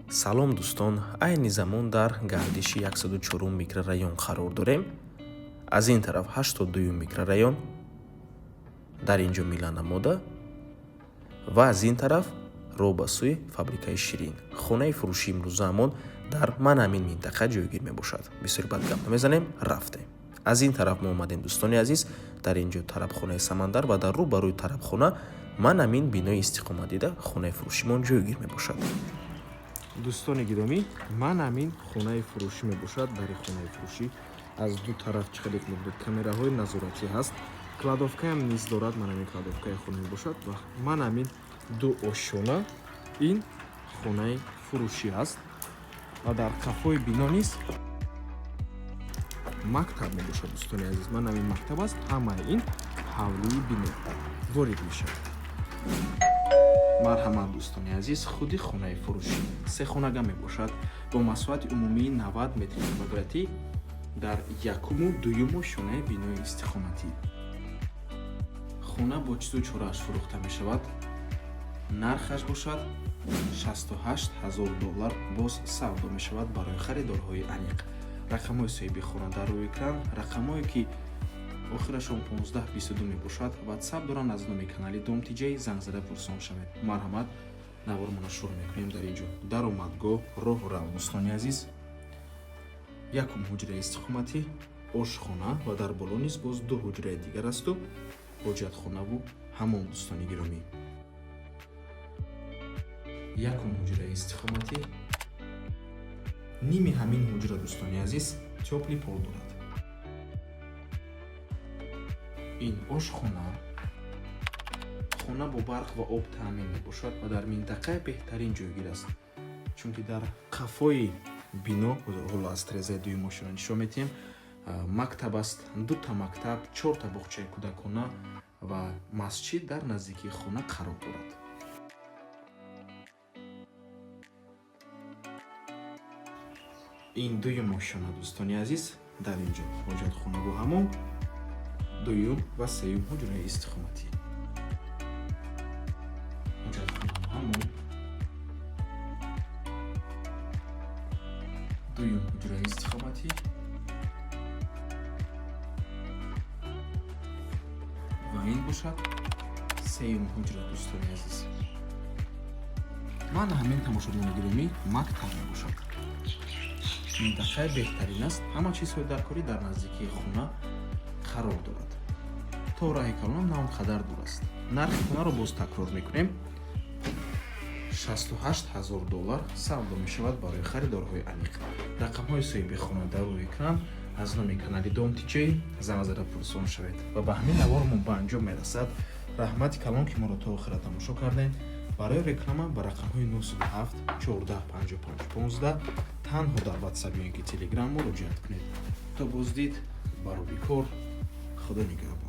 Салом, дӯстон! Айни замон дар гардиши 104 микрорайон қарор дорем. Аз ин тараф 82 микрорайон, дар ин ҷо Милана Мода ва аз ин тараф роҳ ба сӯи фабрикаи Ширин. Хонаи фурӯшии имрӯзаамон дар ман ҳамин минтақа ҷойгир мебошад. Бисёр бад гап намезанем, рафтем. Аз ин тараф мо омадем, дӯстони азиз, дар ин ҷо тарабхонаи Самандар ва дар рӯ ба рӯи тарабхона ман ҳамин бинои истиқоматида хонаи фурӯшимон ҷойгир мебошад. Дӯстони гиромӣ, ман ҳамин хонаи фурӯшӣ мебошад. Дари хонаи фурӯшӣ аз ду тараф, чӣ хеле мебинед, камераҳои назоратӣ ҳаст, кладовкаам низ дорад. Ман ҳамин кладовкаи хона мебошад ва ман ҳамин ду ошёна ин хонаи фурӯшӣ аст ва дар қафои бино низ мактаб мебошад. Дӯстони азиз, ман ҳамин мактаб аст. Ҳамаи ин ҳавлии бино ворид мешавад. Марҳамат, дӯстони азиз, худи хонаи фурӯшӣ сехонага мебошад бо масоҳати умумии 90 метри квадратӣ дар якуму дуюму ошёнаи бинои истиқоматӣ. Хона бо чизу чорааш фурӯхта мешавад. Нархаш бошад 68 ҳазор доллар, боз савдо мешавад барои харидорҳои аниқ. Рақамҳои соҳиби хона дар рӯи экран, рақамҳое ки охирашон 15 22 мебошад, ватсап доранд. Аз номи канали Дом Тиҷай занг зада пурсон шавед. Марҳамат, навормона шурӯъ мекунем. Дар ин ҷо даромадгоҳ, роҳу рав, дӯстони азиз, якум ҳуҷраи истиқоматӣ, ошхона ва дар боло низ боз ду ҳуҷраи дигар асту ҳоҷатхонаву ҳамом. Дӯстони гиромӣ, якум ҳуҷраи истиқоматӣ, ними ҳамин ҳуҷра, дӯстони азиз, тёплый пол дорад. Ин ошхона. Хона бо барқ ва об таъмин мебошад ва дар минтақаи беҳтарин ҷойгир аст, чунки дар қафои бино, ҳоло аз трезаи дуюм ошёна нишон медиҳем, мактаб аст, дута мактаб, чорта боғчаи кӯдакона ва масҷид дар наздикии хона қарор дорад. Ин дуюм ошёна, дӯстони азиз, дар ин ҷо ҳоҷатхонаву ҳамом, дуюм ва сеюм ҳуҷраи истиқоматӣ, ҳоҷатхонаву ҳамом, дуюм ҳуҷраи истиқоматӣ ва ин бошад сеюм ҳуҷра. Дӯстони азиз, ман ҳамин, тамошобинони гиромӣ, мактаб мебошад. Минтақаи беҳтарин аст, ҳама чизҳои даркорӣ дар наздикии хона қарор дорад, то раҳи калонам на он қадар дур аст. Нархи хонаро боз такрор мекунем: 68 ҳазор доллар, савдо мешавад барои харидорҳои аниқ. Рақамҳои соҳиби хона дар рӯи экран. Аз номи канали Дом Тиҷай занг зада пурсон шавед. Ва ба ҳамин навормон ба анҷом мерасад. Раҳмати калон, ки моро то охира тамошо кардем. Барои реклама ба рақамҳои 907 14 55 15 танҳо дар ватсап ё ин ки телеграм муроҷиат кунед. То боздид, барори кор, худо нигаҳбон.